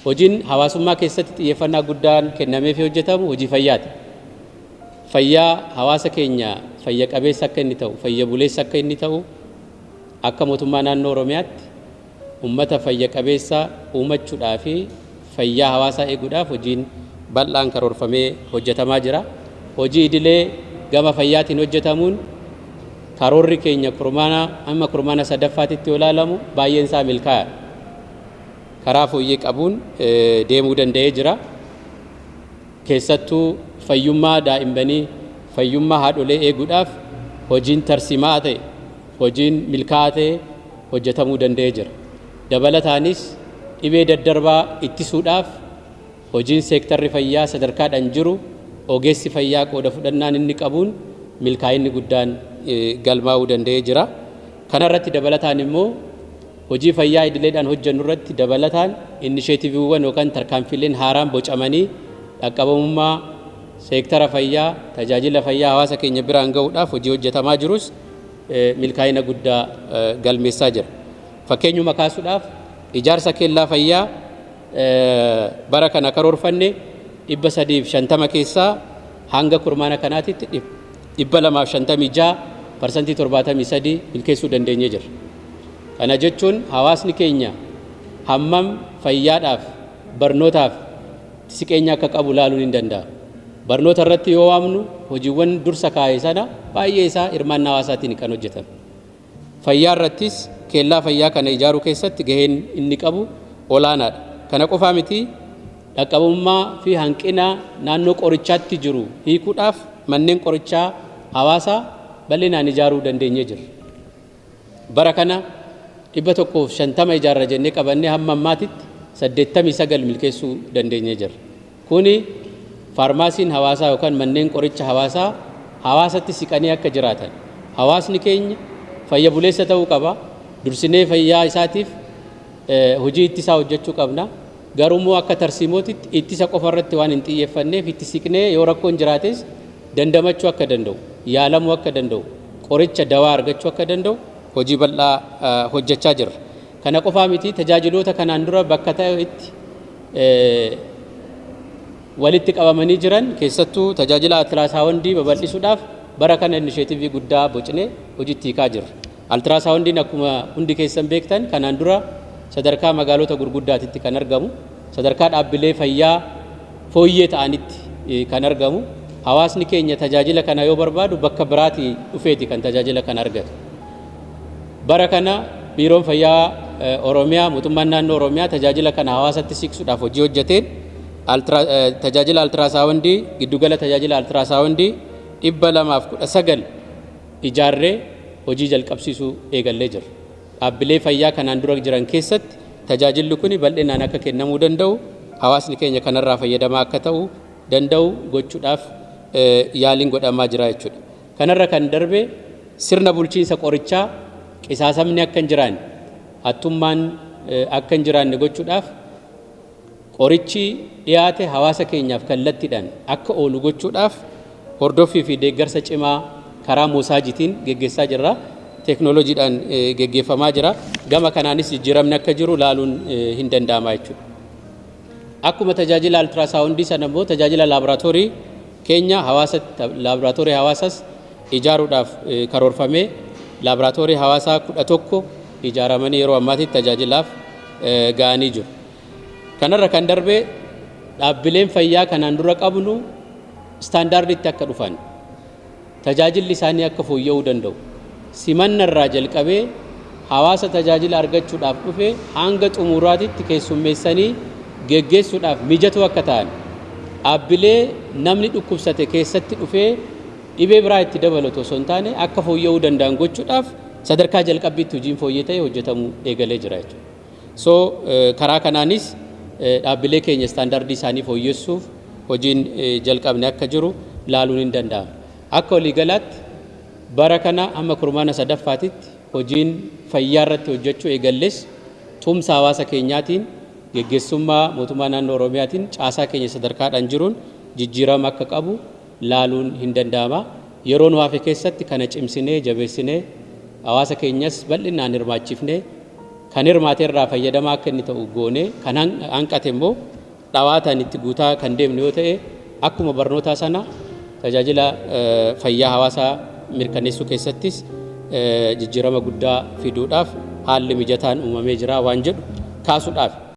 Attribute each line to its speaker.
Speaker 1: Hojiin hawaasummaa keessatti xiyyeeffannaa guddaan kennameefii hojjetamu hojii fayyaati. Fayyaa hawaasa keenya fayya qabeessa akka inni ta'u, fayya buleessa akka inni ta'u, akka mootummaa naannoo Oromiyaatti ummata fayya qabeessa uumachuudhaa fi fayyaa hawaasaa eeguudhaaf hojiin bal'aan karoorfamee hojjetamaa jira. Hojii idilee gama fayyaatiin hojjetamuun karoorri keenya kurmaana amma kurmaana sadaffaatitti yoo ilaalamu baay'een isaa milkaa'aadha. Karaa fooyyee qabuun deemuu danda'ee jira. Keessattuu fayyummaa daa'immanii, fayyummaa haadholee eeguudhaaf hojiin tarsimaa'aa ta'e, hojiin milkaa'aa ta'e hojjetamuu danda'ee jira. Dabalataanis dhibee daddarbaa ittisuudhaaf hojiin seektarri fayyaa sadarkaadhaan jiru ogeessi fayyaa qooda fudhannaan inni qabuun milkaa'inni guddaan galmaa'uu danda'ee jira. Kanarratti dabalataan immoo hojii fayyaa idileedhaan hojjennu irratti dabalataan innisheetiiviiwwan yookaan tarkaanfiileen haaraan bocamanii dhaqqabamummaa seektara fayyaa, tajaajila fayyaa hawaasa keenya biraan ga'uudhaaf hojii hojjetamaa jirus milkaa'ina guddaa galmeessaa jira. Fakkeenyuma kaasuudhaaf, ijaarsa keellaa fayyaa bara kana karoorfanne 350 keessaa hanga kurmaana kanaatitti 256, 73%, milkeessuu dandeenyee jirra. Kana jechuun hawaasni keenya hammam fayyaadhaaf, barnootaaf siqeenya akka qabu ilaaluun hin danda'amu. Barnoota irratti yoo waamnu hojiiwwan dursa kaa'e sana baay'ee isaa hirmaannaa hawaasaatiin kan hojjetame. Fayyaa irrattis keellaa fayyaa kana ijaaruu keessatti gaheen inni qabu olaanaadha. Kana qofaa miti, dhaqqabummaa fi hanqina naannoo qorichaatti jiru hiikuudhaaf manneen qorichaa hawaasaa bal'inaan ijaaruu dandeenyee jirra. Bara kana 150 ijaarra jennee qabannee hamma ammaatitti 89 milkeessuu dandeenyee jirra. Kuni faarmaasiin hawaasaa yookaan manneen qoricha hawaasaa hawaasatti siqanii akka jiraatan, hawaasni keenya fayya buleessa ta'uu qaba, dursinee fayyaa isaatiif hojii ittisaa hojjechuu qabna. Garuummoo akka tarsiimootitti ittisa qofa irratti waan hin xiyyeeffanneef itti siqnee yoo rakkoon jiraates dandamachuu akka danda'u, yaalamuu akka danda'u, qoricha dawaa argachuu akka danda'u hojii bal'aa hojjechaa jirra. Kana qofaa miti, tajaajiloota kanaan dura bakka ta'etti walitti qabamanii jiran, keessattuu tajaajila altiraasaawundii babal'isuudhaaf bara kana inisheetivii guddaa bocnee hojiitti hiikaa jirra. Altiraasaawundiin akkuma hundi keessan beektan kanaan dura sadarkaa magaalota gurguddaatitti kan argamu, sadarkaa dhaabbilee fayyaa fooyyee ta'anitti kan argamu. Hawaasni keenya tajaajila kana yoo barbaadu bakka biraatii dhufeeti kan tajaajila kana argatu. Bara kana Biiroon Fayyaa Oromiyaa, mootummaan naannoo Oromiyaa tajaajila kana hawaasatti siqsuudhaaf hojii hojjeteen tajaajila altiraasaawundii, giddugala tajaajila altiraasaawundii 219 ijaarree hojii jalqabsiisuu eegallee jirra. Dhaabbilee fayyaa kanaan dura jiran keessatti tajaajilli kuni bal'inaan akka kennamuu danda'u, hawaasni keenya kanarraa fayyadamaa akka ta'u danda'u gochuudhaaf yaaliin godhamaa jira jechuudha. Kanarra kan darbe sirna bulchiinsa qorichaa qisaasamni akka hin jiraanne, hattummaan akka hin jiraanne gochuudhaaf qorichi dhiyaate hawaasa keenyaaf kallattiidhaan akka oolu gochuudhaaf hordoffii fi deeggarsa cimaa karaa moosaajitiin geggeessaa jirra. Teeknooloojiidhaan geggeeffamaa jira. Gama kanaanis jijjiiramni akka jiru laaluun hin danda'ama jechuudha. Akkuma tajaajila altiraasaawundii sana immoo tajaajila laaboraatoorii keenya hawaasa, laaboraatoorii hawaasas ijaaruudhaaf karoorfamee laaboraatoorii hawaasaa 11 ijaaramanii yeroo ammaatitti tajaajilaaf ga'anii jiru. Kanarra kan darbe dhaabbileen fayyaa kanaan dura qabnu istaandaarditti akka dhufan, tajaajilli isaanii akka fooyya'uu danda'u, simanna irraa jalqabee hawaasa tajaajila argachuudhaaf dhufe hanga xumuraatitti keessummeessanii geggeessuudhaaf mijatoo akka ta'an, dhaabbilee namni dhukkubsate keessatti dhufee dhibee biraa itti dabalatu osoo hin taane akka fooyya'uu danda'an gochuudhaaf sadarkaa jalqabbiitti hojiin fooyyee ta'e hojjetamuu eegalee jira jechuudha. So karaa kanaanis dhaabbilee keenya istaandardii isaanii fooyyessuuf hojiin jalqabne akka jiru laaluun hin danda'ama. Akka waliigalaatti bara kana hamma kurmaana sadaffaatitti hojiin fayyaa irratti hojjechuu eegalles tumsa hawaasa keenyaatiin, geggeessummaa mootummaa naannoo Oromiyaatiin, caasaa keenya sadarkaadhaan jiruun jijjiirama akka qabu laaluun hin danda'ama. Yeroo nu hafe keessatti kana cimsinee jabeessinee hawaasa keenyas bal'inaan hirmaachifnee Kan hirmaate irraa fayyadamaa akka inni ta'u goone, kan hanqate immoo dhawaataan itti guutaa kan deemnu yoo ta'e, akkuma barnootaa sana tajaajila fayyaa hawaasaa mirkaneessuu keessattis jijjiirama guddaa fiduudhaaf haalli mijataan uumamee jira waan jedhu kaasuudhaaf.